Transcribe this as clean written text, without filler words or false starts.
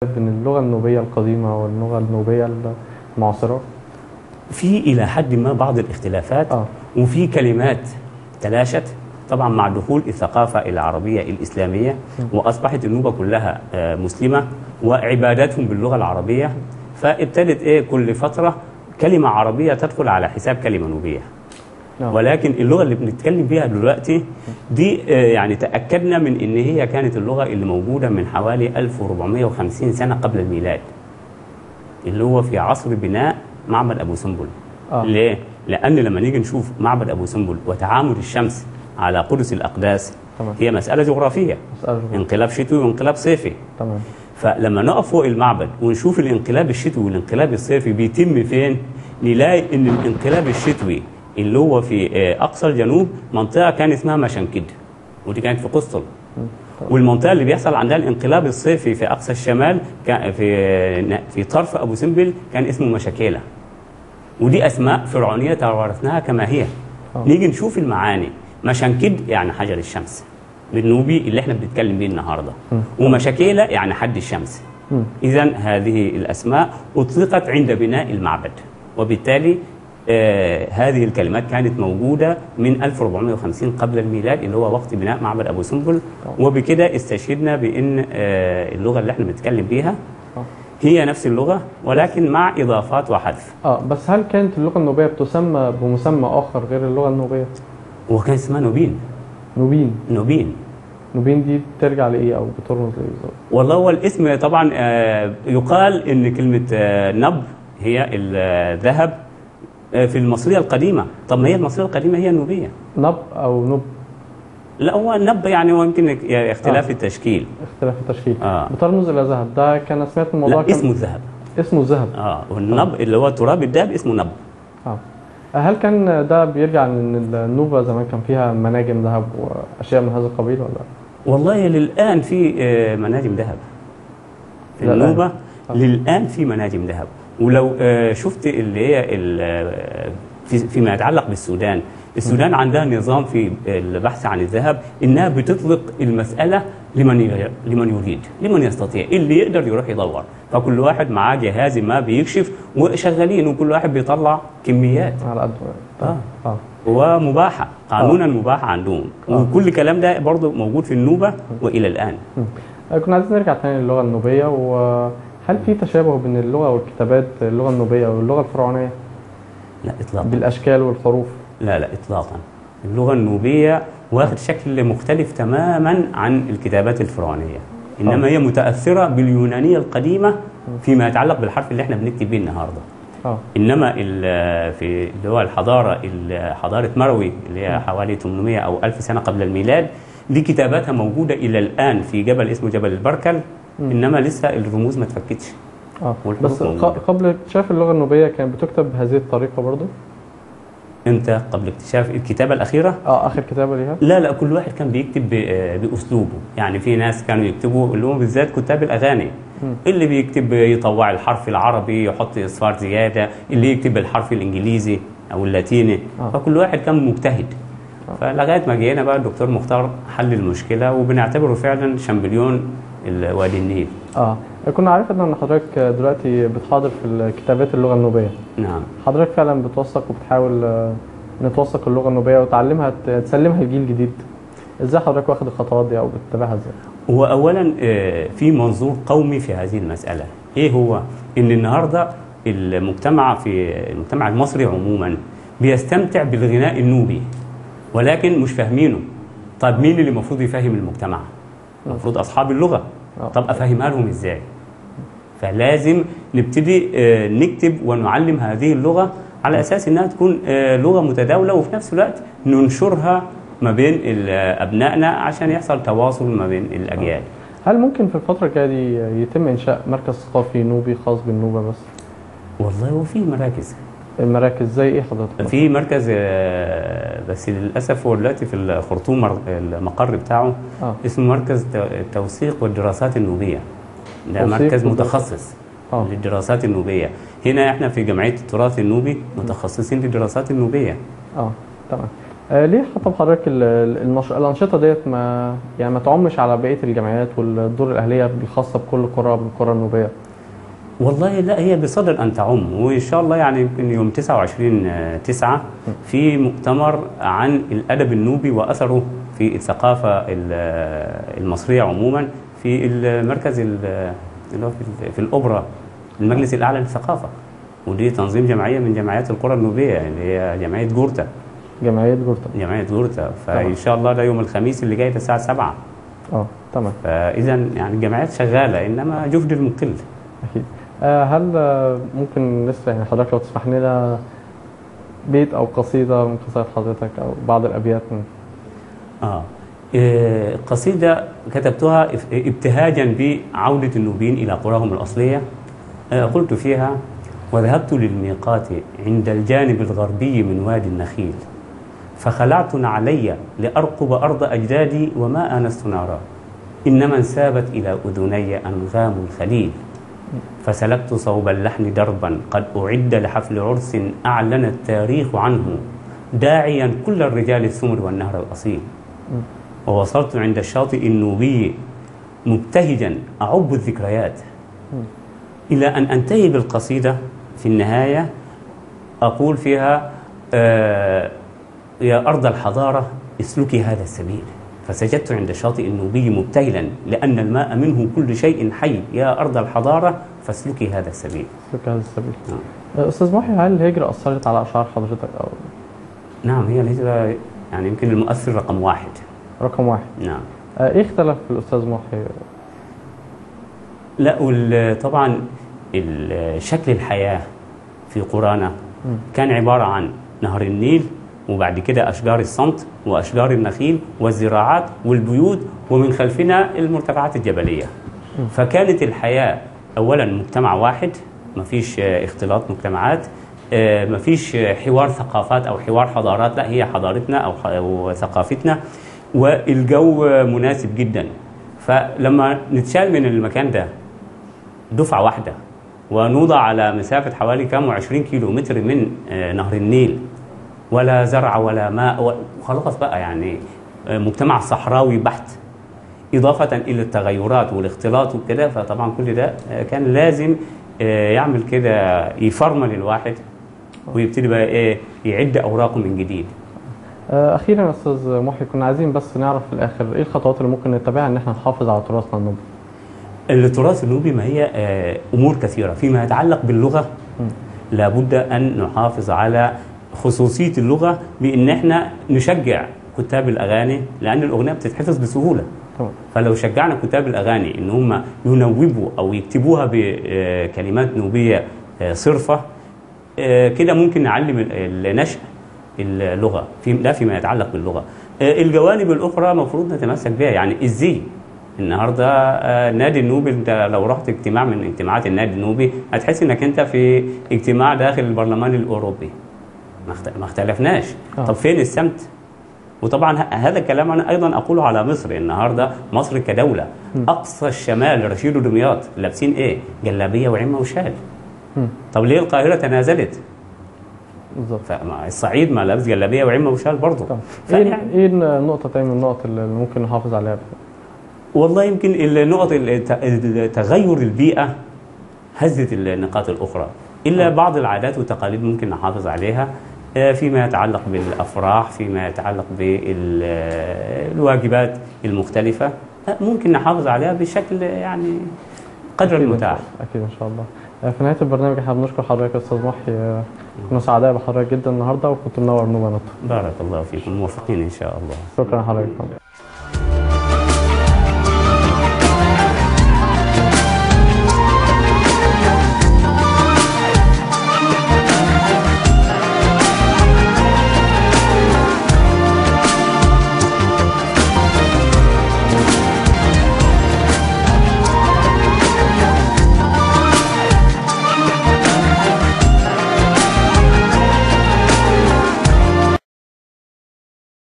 بين اللغة النوبية القديمة واللغة النوبية المعاصرة؟ في إلى حد ما بعض الاختلافات. وفي كلمات تلاشت طبعا مع دخول الثقافة العربية الإسلامية، وأصبحت النوبة كلها مسلمة وعباداتهم باللغة العربية، فابتدت كل فترة كلمة عربية تدخل على حساب كلمة نوبية. ولكن اللغة اللي بنتكلم بيها دلوقتي دي يعني تأكدنا من إن هي كانت اللغة اللي موجودة من حوالي 1450 سنة قبل الميلاد، اللي هو في عصر بناء معبد أبو سمبل. ليه؟ لأن لما نيجي نشوف معبد أبو سمبل وتعامد الشمس على قدس الأقداس، هي مسألة جغرافية، انقلاب شتوي وانقلاب صيفي. فلما نقف فوق المعبد ونشوف الانقلاب الشتوي والانقلاب الصيفي بيتم فين، نلاقي إن الانقلاب الشتوي اللي هو في أقصى الجنوب منطقة كان اسمها مشنكد، ودي كانت في قسطل. والمنطقة اللي بيحصل عندها الانقلاب الصيفي في أقصى الشمال في طرف أبو سمبل كان اسمه مشاكيلة، ودي أسماء فرعونية توارثناها كما هي. نيجي نشوف المعاني. مشنكد يعني حجر الشمس بالنوبي اللي احنا بنتكلم بيه النهارده، ومشاكيلة يعني حد الشمس. إذا هذه الأسماء أطلقت عند بناء المعبد، وبالتالي هذه الكلمات كانت موجودة من 1450 قبل الميلاد اللي هو وقت بناء معبد أبو سمبل. وبكده استشهدنا بأن اللغة اللي احنا بنتكلم بيها هي نفس اللغة ولكن مع إضافات وحذف. بس هل كانت اللغة النوبية بتسمى بمسمى آخر غير اللغة النوبية؟ وكان اسمها نوبين. نوبين. نوبين. نوبين دي بترجع لإيه أو بترمز لإيه بالظبط؟ والله هو الاسم طبعا يقال إن كلمة نب هي الذهب في المصرية القديمة. طب ما هي المصرية القديمة هي النوبية. نب أو نب؟ لا هو نب، يعني هو يمكن اختلاف التشكيل. اختلاف التشكيل. بترمز إلى ذهب، ده كان سمعت الموضوع. لا اسمه الذهب. اسمه الذهب. والنب اللي هو تراب الذهب اسمه نب. هل كان ده بيرجع لأن النوبة زمان كان فيها مناجم ذهب وأشياء من هذا القبيل ولا؟ والله للآن في مناجم ذهب في النوبة. للآن في مناجم ذهب. ولو شفت اللي هي فيما يتعلق بالسودان، السودان عندها نظام في البحث عن الذهب إنها بتطلق المسألة لمن يريد، لمن يستطيع، اللي يقدر يروح يدور، فكل واحد معاه جهاز ما بيكشف وشغالين، وكل واحد بيطلع كميات على قده. ومباحة قانونا، مباحة عندهم. وكل الكلام ده برضه موجود في النوبة وإلى الآن. كنا عايزين نرجع تاني للغة النوبية، وهل في تشابه بين اللغة والكتابات اللغة النوبية واللغة الفرعونية؟ لا إطلاقا. بالأشكال والحروف؟ لا لا إطلاقا. اللغة النوبية واخد شكل مختلف تماما عن الكتابات الفرعونية، إنما هي متأثرة باليونانية القديمة فيما يتعلق بالحرف اللي احنا بنكتب بيه النهارده. إنما في اللي هو الحضارة، حضارة مروي اللي هي حوالي 800 أو 1000 سنة قبل الميلاد، دي كتاباتها موجودة إلى الآن في جبل اسمه جبل البركل، إنما لسه الرموز ما اتفكتش. بس قبل اكتشاف اللغة النوبية كانت بتكتب بهذه الطريقة برضو؟ امتى؟ قبل اكتشاف الكتابة الأخيرة؟ آخر كتابة ليها؟ لا لا، كل واحد كان بيكتب بأسلوبه، يعني في ناس كانوا يكتبوا اللي هم بالذات كتاب الأغاني، اللي بيكتب يطوع الحرف العربي يحط إصفار زيادة، اللي يكتب بالحرف الإنجليزي أو اللاتيني. فكل واحد كان مجتهد. فلغاية ما جينا بقى الدكتور مختار حل المشكلة، وبنعتبره فعلا شامبليون وادي النيل. كنا عارفين ان حضرتك دلوقتي بتحاضر في كتابات اللغة النوبيه. نعم. حضرتك فعلا بتوثق وبتحاول نتوثق اللغة النوبيه وتعلمها، تسلمها لجيل جديد. ازاي حضرتك واخد الخطوات دي او بتتابعها ازاي؟ هو اولا في منظور قومي في هذه المسالة. ايه هو؟ ان النهارده المجتمع في المجتمع المصري عموما بيستمتع بالغناء النوبي، ولكن مش فاهمينه. طب مين اللي المفروض يفهم المجتمع؟ المفروض اصحاب اللغة. طب افهمها لهم ازاي؟ فلازم نبتدي نكتب ونعلم هذه اللغة على اساس انها تكون لغة متداوله، وفي نفس الوقت ننشرها ما بين ابنائنا عشان يحصل تواصل ما بين الاجيال. هل ممكن في الفترة الجاية دي يتم انشاء مركز ثقافي نوبي خاص بالنوبه بس؟ والله هو في مراكز. المراكز زي ايه حضرتك؟ في مركز بس للاسف هو دلوقتي في الخرطوم المقر بتاعه. اسمه مركز التوثيق والدراسات النوبيه. ده مركز متخصص للدراسات النوبيه. هنا احنا في جمعية التراث النوبي متخصصين للدراسات النوبيه. تمام. ليه حتى بحضرتك الأنشطة ديت ما يعني ما تعمش على بقية الجمعيات والدور الأهلية الخاصة بكل قرى من القرى النوبية؟ والله لا، هي بصدد أن تعم، وإن شاء الله يعني يمكن يوم 29/9 في مؤتمر عن الأدب النوبي وأثره في الثقافة المصرية عموما في المركز اللي هو في الأوبرا، المجلس الأعلى للثقافة، ودي تنظيم جمعية من جمعيات القرى النوبية اللي هي جمعية جورتا. جمعية جورتا. جمعية جورتا، فإن شاء الله ده يوم الخميس اللي جاي الساعة 7. تمام. فإذا يعني الجمعيات شغالة، إنما جهد المقل. أكيد. هل ممكن لسه يعني حضرتك لو تسمح لنا بيت أو قصيدة من قصائد حضرتك أو بعض الأبيات من قصيدة كتبتها ابتهاجا بعودة النوبيين إلى قراهم الأصلية. قلت فيها: وذهبت للميقات عند الجانب الغربي من وادي النخيل، فخلعت نعلي لأرقب أرض أجدادي وما آنست نارا، إنما انسابت إلى أذني أنغام الخليل، فسلكت صوب اللحن دربا قد أعد لحفل عرس أعلن التاريخ عنه، داعيا كل الرجال السمر والنهر الأصيل، ووصلت عند الشاطئ النوبي مبتهجا أعب الذكريات، إلى أن أنتهي بالقصيدة في النهاية أقول فيها: يا أرض الحضارة اسلكي هذا السبيل، فسجدت عند الشاطئ النوبي مبتهلا لأن الماء منه كل شيء حي، يا أرض الحضارة فاسلكي هذا السبيل. اسلكي هذا السبيل. أستاذ محي، هل الهجرة أثرت على أشعار حضرتك أو؟ نعم، هي الهجرة يعني يمكن المؤثر رقم واحد. رقم واحد. نعم. إيه اختلف في الأستاذ محي؟ لا، طبعا شكل الحياة في قرانا كان عبارة عن نهر النيل، وبعد كده أشجار الصمت وأشجار النخيل والزراعات والبيوت، ومن خلفنا المرتفعات الجبلية. فكانت الحياة أولا مجتمع واحد، مفيش اختلاط مجتمعات، مفيش حوار ثقافات أو حوار حضارات، لا هي حضارتنا أو ثقافتنا، والجو مناسب جدا. فلما نتشال من المكان ده دفعة واحدة ونوضع على مسافة حوالي كام 20 كيلو متر من نهر النيل، ولا زرع ولا ماء، وخلاص بقى يعني مجتمع صحراوي بحت، إضافة إلى التغيرات والاختلاط وكده. فطبعا كل ده كان لازم يعمل كده، يفرمل الواحد ويبتدي بقى إيه يعد أوراقه من جديد. أخيرا أستاذ محي، كنا عايزين بس نعرف في الآخر إيه الخطوات اللي ممكن نتبعها إن إحنا نحافظ على تراثنا النوبي؟ التراث النوبي ما هي أمور كثيرة فيما يتعلق باللغة. لابد أن نحافظ على خصوصية اللغة بأن احنا نشجع كتاب الأغاني، لأن الأغنية بتتحفظ بسهولة. فلو شجعنا كتاب الأغاني إن هم ينوبوا أو يكتبوها بكلمات نوبية صرفة كده، ممكن نعلم النشء اللغة ده فيما يتعلق باللغة. الجوانب الأخرى المفروض نتمسك بها، يعني الزي. النهارده النادي النوبي، انت لو رحت اجتماع من اجتماعات النادي النوبي هتحس انك انت في اجتماع داخل البرلمان الاوروبي. ما اختلفناش. طب فين السمت؟ وطبعا هذا الكلام انا ايضا اقوله على مصر. النهارده مصر كدولة اقصى الشمال رشيد ودمياط لابسين ايه؟ جلابية وعمه وشال. طب ليه القاهرة تنازلت؟ بالظبط. الصعيد ما لابس جلابية وعمه وشال برضه. ايه النقطة تاني من النقط اللي ممكن نحافظ عليها؟ والله يمكن النقط تغير البيئة هزت النقاط الاخرى، الا بعض العادات والتقاليد ممكن نحافظ عليها فيما يتعلق بالافراح، فيما يتعلق بالواجبات المختلفة، ممكن نحافظ عليها بشكل يعني قدر المتاح. اكيد ان شاء الله. في نهاية البرنامج احنا بنشكر حضرتك يا استاذ محي، كنا سعداء بحضرتك جدا النهارده وكنت منور نوبه نت. بارك الله فيكم، موفقين ان شاء الله. شكرا لحضرتك.